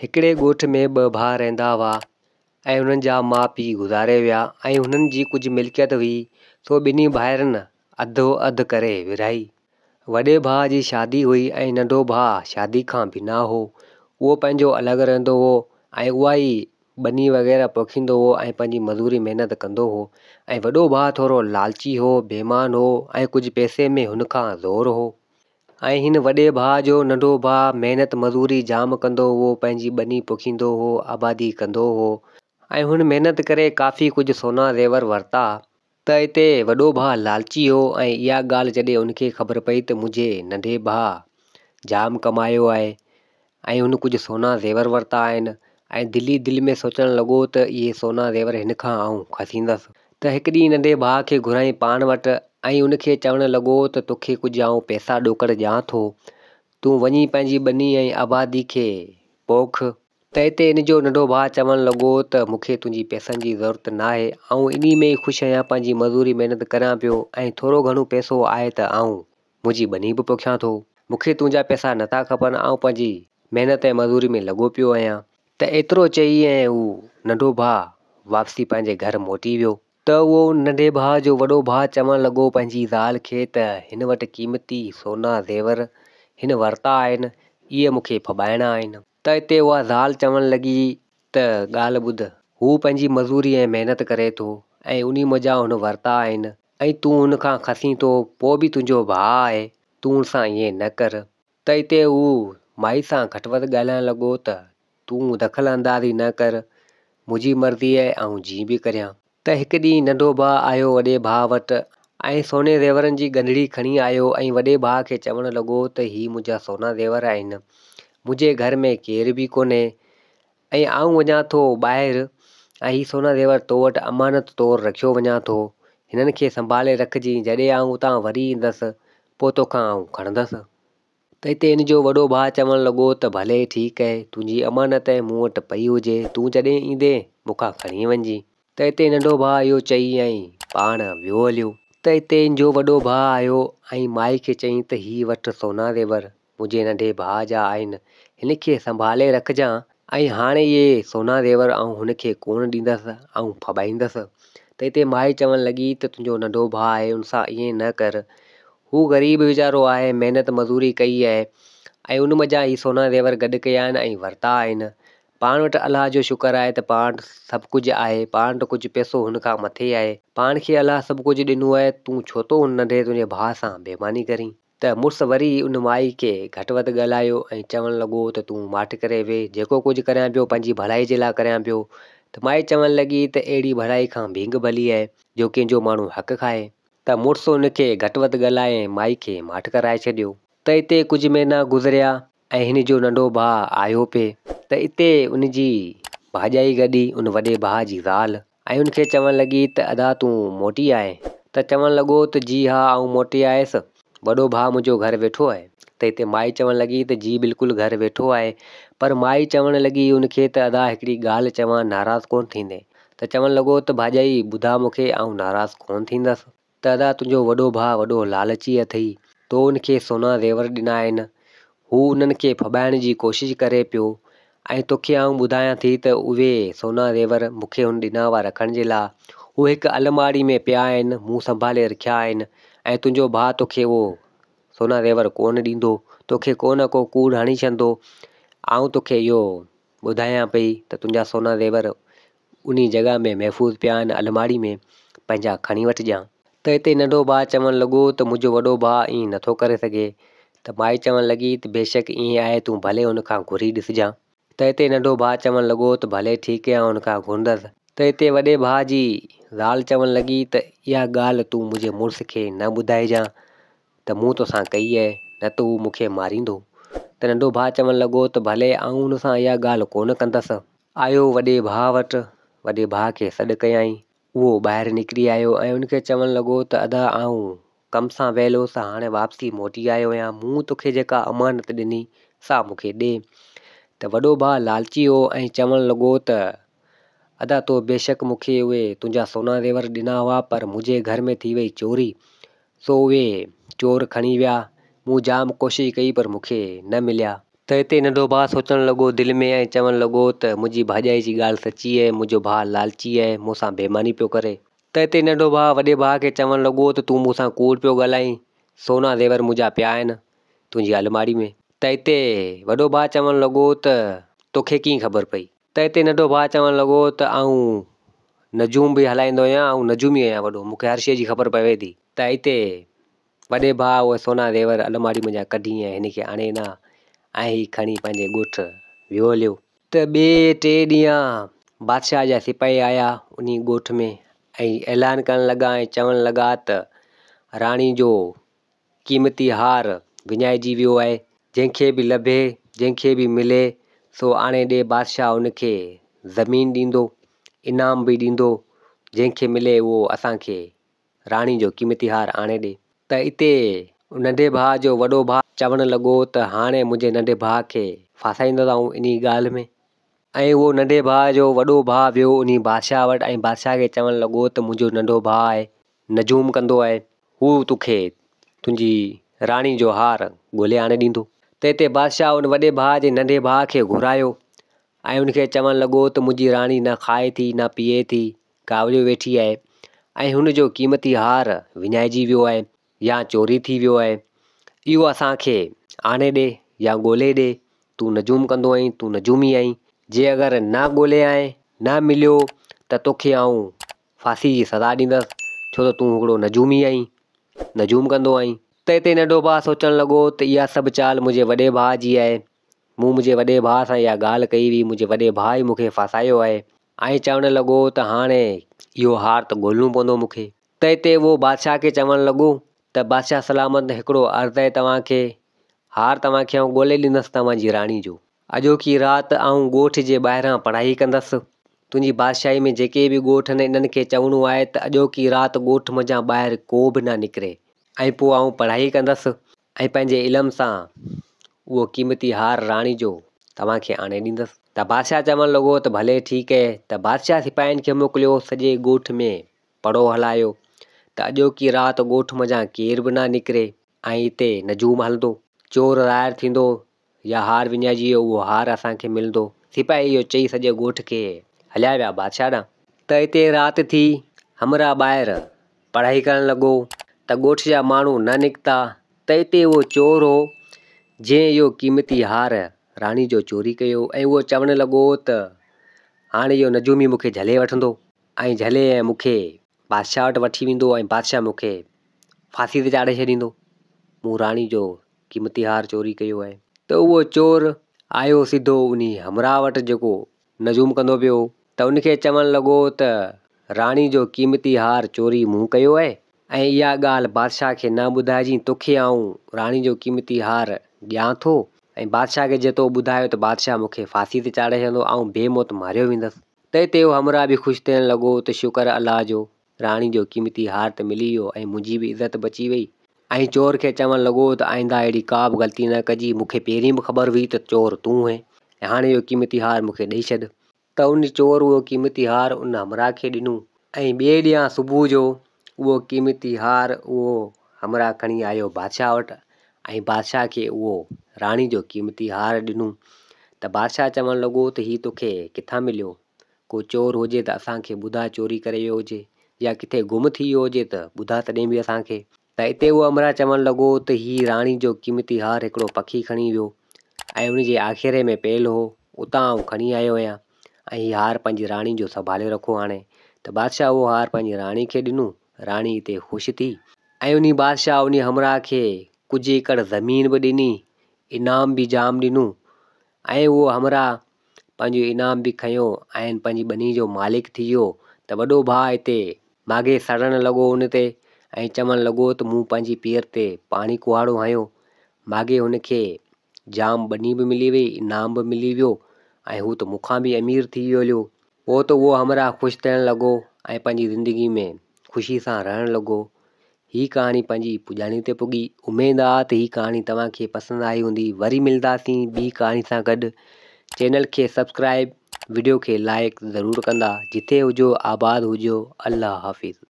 هڪڙي ڳوٺ ۾ ٻه ڀاء رهندا هئا ۽ انهن جا ماء پيء گذاري ويا ۽ هنن جي ڪجهه ملڪيت هئي سو ٻنهي ڀائرن اڌو اڌ ڪري ورهائي. وڏي ڀاء جي شادي هئي ۽ ننڍو ڀاء شادي کان بنا هو. اهو پنهنجو الڳ رهندو هو ۽ اها ئي ٻني وغيره پوکيندو هو ۽ پنهنجي مزوري محنت ڪندو هو ۽ وڏو ڀاء ٿورو لالچي هو، بيمان هو ۽ ڪجهه پئسي ۾ هن کان زور هو. ۽ هن وڏي ڀاء جو ننڍو ڀاء محنت مزوري جام ڪندو هئو، پنهنجي ٻني پوکيندو هئو، آبادي ڪندو هئو ۽ هن محنت ڪري ڪافي ڪجهه سونا زيور ورتا ته اتي وڏو ڀاء لالچي هو ۽ اها ڳالهه جڏهن ان کي خبر پئي ته منهنجي ننڍي ڀاء جام ڪمايو آهي ۽ هن ڪجهه سونا زيور ورتا آهن ۽ دل ئي دل ۾ سوچڻ لڳو ته اهي سونا زيور هن کان آئون کسيندس ته هڪ ڏينهن ننڍي ڀاء کي گهرائين پاڻ وٽ ۽ ان کي چوڻ لڳو ته توکي ڪجهه آئون پئسا ڏوڪڙ ڏيان ٿو تون وڃي پنهنجي ٻني ۽ آبادي کي پوک. ته اتي ان جو ننڍو ڀاء چوڻ لڳو ته مون کي تنهنجي پئسن جي ضرورت ناهي آئون انهي ۾ ئي خوش آهيان پنهنجي مزوري محنت ڪريان پيو ۽ ٿورو گهڻو پئسو آهي ته آئون منهنجي ٻني به پوکيان ٿو. مون کي تنهنجا پئسا نه ٿا کپن، آئون پنهنجي محنت ۽ مزوري ۾ لڳو پيو آهيان. ته ايترو چئي ۽ هو ننڍو ڀاء واپسي پنهنجي گهر موٽي ويو. ته اهو ننڍي ڀاء جو وڏو ڀاء چوڻ لڳو پنهنجي زال کي ته هن وٽ قيمتي سونا زيور هن ورتا آهن، اهي مون کي ڦٻائڻا آهن. ته اتي اها زال چوڻ لڳي ته ڳالهه ٻڌ، هو پنهنجي مزوري ۽ محنت ڪري ٿو ۽ انهي منجهان هن ورتا آهن ۽ تون هن کان کسين ٿو، پوء به تنهنجو ڀاء آهي، تون هن سان ائين نه ڪر. ته اتي هو مائي سان گهٽ وڌ ڳالهائڻ لڳو ته تون دخل اندازي نه ڪر، منهنجي مرضي آهي آئون جيئن به ڪريان. ته هڪ ڏينهن ننڍو ڀاء آيو وڏي ڀاء وٽ ۽ سوني زيورن جي ڳنڍڙي کڻي آيو ۽ وڏي ڀاء کي چوڻ لڳو ته هي منهنجا سونا زيور آهن، منهنجي گهر ۾ ڪير به ڪونهي ۽ آئون وڃان ٿو ٻاهر ۽ هي سونا زيور تو وٽ امانت طور رکيو وڃان ٿو، هنن کي سنڀالي رکجين، جڏهن آئون اتان وري ايندس، پوء توکان آئون کڻندس. ته اتي هن جو وڏو ڀاء چوڻ لڳو ته ڀلي ٺيڪ اهي، تنهنجي امانت اهي مون وٽ پئي هجي، تون جڏهن ايندين مون کان کڻي وڃجين. ته اتي ننڍو ڀاء اهو چئي ۽ پاڻ ويو هليو. ته اتي هن جو وڏو ڀاء آيو ۽ مائي کي چيائين ته هي وٺ سونا زيور، منهنجي ننڍي ڀاء جا آهن، هن کي سنڀالي رکجان ۽ هاڻي اهي سونا زيور آئون هن کي ڪونه ڏيندس، آئون ڦٻائيندس. ته اتي مائي چوڻ لڳي ته تنهنجو ننڍو ڀاء آهي، ان سان ائين نه ڪر. هو غريب ويچارو آهي، محنت مزوري ڪئي آهي ۽ ان منجهان هي سونا زيور گڏ ڪيا آهن ۽ ورتا آهن. پاڻ وٽ الله جو شڪر آهي ته پاڻ وٽ سڀ ڪجهه آهي، پاڻ وٽ ڪجهه پئسو هن کان مٿي آهي. پاڻ کي الله سڀ ڪجهه ڏنو آهي، تون ڇو ٿو هن ننڍي تنهنجي ڀاء سان بيماني ڪرين؟ ته مڙس وري ان مائي کي گهٽ وڌ ڳالهايو ۽ چوڻ لڳو ته تون ماٺ ڪري ويهه، جيڪو ڪجهه ڪريان پيو پنهنجي ڀلائي جي لاء ڪريان پيو. ته مائي چوڻ لڳي ته اهڙي ڀلائي کان ڀينگ ڀلي آهي، جو ڪنهن جو ماڻهو حق کائي. ته مڙس ان کي گهٽ وڌ ڳالهائي ۽ مائي کي ماٺ ڪرائي ڇڏيو. ته اتي ڪجهه مهينا گذريا ۽ هن جو ننڍو ڀاء آيو پئي ته اتي ان جي ڀاڄائي گڏي ان وڏي ڀاء جي زال ۽ ان کي چوڻ لڳي ته ادا تون موٽي آئين؟ ته چوڻ لڳو ته جي ها آئون موٽي آيس، وڏو ڀاء منهنجو گهر ويٺو آهي. ته اتي مائي چوڻ لڳي ته جي بلڪل گهر ويٺو آهي، پر مائي چوڻ لڳي ان کي ته ادا هڪڙي ڳالهه چوان ناراض ڪونه ٿيندين؟ ته چوڻ لڳو ته ڀاڄائي ٻڌاء مون کي آئون ناراض ڪونه ٿيندس. ته ادا تنهنجو وڏو ڀاء وڏو لالچي اٿئي، تو ان کي سونا زيور ڏنا آهن، هو انهن کي ڦٻائڻ جي ڪوشش ڪري پيو ۽ توکي آئون ٻڌايان ٿي ته اهي سونا زيور مون کي هن ڏنا هئا رکڻ جي لاء، هو هڪ الماڙي ۾ پيا آهن، مون سنڀالي رکيا آهن ۽ تنهنجو ڀاء توکي اهو سونا زيور ڪونه ڏيندو، توکي ڪو نه ڪو ڪوڙ هڻي ڇڏندو، آئون توکي اهو ٻڌايان پئي ته تنهنجا سونا زيور انهي جڳهه ۾ محفوظ پيا آهن الماڙي ۾ پنهنجا کڻي وٺجان. ته اتي ننڍو ڀاء چوڻ لڳو ته منهنجو وڏو ڀاء ائين نٿو ڪري سگهي. ته مائي چوڻ لڳي ته بيشڪ ائين آهي تون ڀلي هن کان گهري ڏسجان. ته اتي ننڍو ڀاء چوڻ لڳو ته ڀلي ٺيڪ آئون هن کان گهرندس. ته اتي وڏي ڀاء جي زال چوڻ لڳي ته اها ڳالهه تون منهنجي مڙس کي نه ٻڌائجان ته مون توسان ڪئي آهي نه ته هو مون کي ماريندو. ته ننڍو ڀاء چوڻ لڳو ته ڀلي آئون هن سان اها ڳالهه ڪونه ڪندس. آيو وڏي ڀاء وٽ، وڏي ڀاء کي سڏ ڪيائين. اهو ٻاهر نڪري آيو ۽ ان کي چوڻ لڳو ته ادا آئون ڪم سان ويل هوس هاڻي واپسي موٽي آيو آهيان، مون توکي جيڪا امانت ڏني سا مون کي ڏي. ته وڏو ڀاء لالچي هو ۽ چوڻ لڳو ته ادا تو بيشڪ مون کي اهي تنهنجا سونا زيور ڏنا هئا پر منهنجي گهر ۾ ٿي وئي چوري سو اهي چور کڻي ويا. مون جام ڪوشش ڪئي پر مون کي نه مليا. ته هتي ننڍو ڀاء سوچڻ لڳو دل ۾ ۽ چوڻ لڳو ته منهنجي ڀاڄائي جي ڳالهه سچي آهي، منهنجو ڀاء لالچي آهي، مون سان بيماني پيو ڪري. ته هتي ننڍو ڀاء وڏي ڀاء کي چوڻ لڳو ته تون مون سان ڪوڙ پيو ڳالهائين، سونا زيور منهنجا پيا آهن تنهنجي الماڙي ۾. ته هتي وڏو ڀاء چوڻ لڳو ته توکي ڪيئن خبر پئي؟ ته هتي ننڍو ڀاء چوڻ لڳو ته آئون نجوم به هلائيندو آهيان، آئون نجومي آهيان وڏو، مون کي هر شيء جي خبر پوي ٿي. ته هتي وڏي ڀاء اهي سونا زيور الماڙي منجهان ڪڍي ۽ هن کي آڻي ڏنا ۽ هي کڻي پنهنجي ڳوٺ ويو هليو. ته ٻئي ٽئين ڏينهن بادشاهه جا سپاهي آيا انهي ڳوٺ ۾ ۽ اعلان ڪرڻ لڳا ۽ چوڻ لڳا ته راڻي جو قيمتي هار وڃائجي ويو آهي، جنهن کي به لڀي، جنهن کي به ملي، سو آڻي ڏي، بادشاهه ان کي زمين ڏيندو، انعام به ڏيندو، جنهن کي ملي اهو اسان کي راڻي جو قيمتي هار آڻي ڏي. ته اتي ننڍي ڀاء جو وڏو ڀاء چوڻ لڳو ته هاڻي منهنجي ننڍي ڀاء کي ڦاسائيندس آئون انهي ڳالهه ۾. ۽ اهو ننڍي ڀاء جو وڏو ڀاء ويو انهي بادشاهه وٽ ۽ بادشاهه کي چوڻ لڳو ته منهنجو ننڍو ڀاء آهي، نجوم ڪندو آهي، هو توکي تنهنجي راڻي جو هار ڳولي آڻي ڏيندو. ته اتي بادشاهه ان وڏي ڀاء جي ننڍي ڀاء کي گهرايو ۽ ان کي چوڻ لڳو ته منهنجي راڻي نه کائي ٿي نه پيئي ٿي، ڪاوڙيو ويٺي آهي ۽ هن جو قيمتي هار وڃائجي ويو آهي يا چوري ٿي ويو آهي، اهو اسان کي آڻي ڏي يا ڳولي ڏي، تون نجوم ڪندو آهين، تون نجومي آهين، جي اگر نه ڳولي آئين، نه مليو ته توکي آئون ڦاسي جي سزا ڏيندس، ڇو ته تون هڪڙو نجومي آهين، نجوم ڪندو آهين. ته هتي ننڍو ڀاء سوچڻ لڳو ته اها سڀ چال منهنجي وڏي ڀاء جي آهي، مون منهنجي وڏي ڀاء سان اها ڳالهه ڪئي هئي، منهنجي وڏي ڀاء ئي مون کي ڦاسايو آهي. ۽ چوڻ لڳو ته هاڻي اهو هار ته ڳولڻو پوندو مون کي. ته هتي اهو بادشاهه کي چوڻ لڳو ته بادشاهه سلامت هڪڙو عرض آهي توهان کي، هار توهان کي آئون ڳولي ڏيندس توهان جي راڻي جو. اڄوڪي رات آئون ڳوٺ جي ٻاهران پڙهائي ڪندس. تنهنجي بادشاهي ۾ جيڪي به ڳوٺ آهن انهن کي چوڻو آهي ته اڄوڪي رات ڳوٺ منجهان ٻاهر ڪو به نه نڪري ۽ پوء آئون پڙهائي ڪندس ۽ پنهنجي علم سان اهو قيمتي هار راڻي جو توهان کي آڻي ڏيندس. ته بادشاهه چوڻ لڳو ته ڀلي ٺيڪ اهي. ته بادشاهه سپاهين کي موڪليو سڄي ڳوٺ ۾ پڙهو هلايو ته اڄوڪي رات ڳوٺ منجهان ڪير به نه نڪري ۽ اتي نجوم هلندو. چور ظاهر ٿيندو يا هار وڃائجي ويو اهو هار اسان کي ملندو. سپاهي اهو چئي سڄي ڳوٺ کي هليا ويا بادشاهه ڏانهن. ته اتي رات ٿي، همراهه ٻاهر پڙهائي ڪرڻ لڳو ته ڳوٺ جا ماڻهو نه نڪتا ته اتي اهو چور هو جنهن اهو قيمتي هار راڻي جو چوري ڪيو ۽ اهو چوڻ لڳو ته هاڻي اهو نجومي مون کي جهلي وٺندو ۽ جهلي ۽ مون کي بادشاهه وٽ وٺي ويندو ۽ بادشاهه مون کي ڦاسي تي چاڙهي ڇڏيندو مون راڻي جو قيمتي هار چوري ڪيو آهي ته اهو چور آيو سڌو انهي همراهه وٽ جيڪو نجوم ڪندو پيو هو ته ان کي چوڻ لڳو ته راڻي جو قيمتي هار چوري مون ڪيو آهي ۽ اها ڳالهه بادشاهه کي نه ٻڌائجين توکي آئون راڻي جو قيمتي هار ڏيان ٿو ۽ بادشاهه کي جي تو ٻڌايو ته بادشاهه مون کي ڦاسي تي چاڙهي ڇڏيندو آئون بي موت ماريو ويندس. تنهن تي اهو همراهه به خوش ٿيڻ لڳو ته شڪر الله جو راڻي جو قيمتي هار ته ملي ويو ۽ منهنجي به عزت بچي وئي. ۽ چور کي چوڻ لڳو ته آئنده اهڙي ڪا به غلطي نه ڪجي، مون کي پهرين به خبر هئي ته چور تون هئين ۽ هاڻي اهو قيمتي هار مون کي ڏئي ڇڏ. ته ان چور اهو قيمتي هار ان همراهه کي ڏنو ۽ ٻئي ڏينهن صبح جو اهو قيمتي هار اهو همراهه کڻي آيو بادشاهه وٽ ۽ بادشاهه کي اهو راڻي جو قيمتي هار ڏنو ته بادشاهه چوڻ لڳو ته هي توکي ڪٿان مليو؟ ڪو چور هجي ته اسان کي ٻڌاء چوري ڪري ويو هجي يا ڪٿي گم ٿي ويو هجي ته ٻڌاء تڏهن به اسان کي. ته اتي اهو همراهه چوڻ لڳو ته هي راڻي جو قيمتي هار هڪڙو پکي کڻي ويو ۽ ان جي آکيري ۾ پيل هو، اتان آئون کڻي آيو آهيان ۽ هي هار پنهنجي راڻي جو سنڀالي رکو هاڻي. ته بادشاهه اهو هار پنهنجي راڻي کي ڏنو، راڻي اتي خوش ٿي ۽ انهي بادشاهه انهي همراهه کي ڪجهه ايڪڙ زمين به ڏني، انعام به جام ڏنو ۽ اهو همراهه پنهنجو انعام به کنيو ۽ پنهنجي ٻني جو مالڪ ٿي ويو ته وڏو ڀاء هتي ماڳهين سڙڻ لڳو ان تي ۽ چوڻ لڳو ته مون پنهنجي پير تي پاڻي ڪهاڙو هنيو ماڳهين هن کي جام ٻني به ملي وئي انعام به ملي ويو ۽ هو ته مون کان به امير ٿي ويو هليو. پوء ته اهو همراهه خوش ٿيڻ لڳو ۽ پنهنجي زندگي ۾ خوشي سان رهڻ لڳو. هي ڪهاڻي پنهنجي پڄاڻي تي پڳي. اميد آ ته هي ڪهاڻي توهان کي پسند آئي هوندي. وري ملنداسين ٻي ڪهاڻي سان گڏ. چينل کي سبسڪرائب وڊيو کي لائيڪ ضرور ڪندا. جٿي هجو آباد هجو. الله حافظ.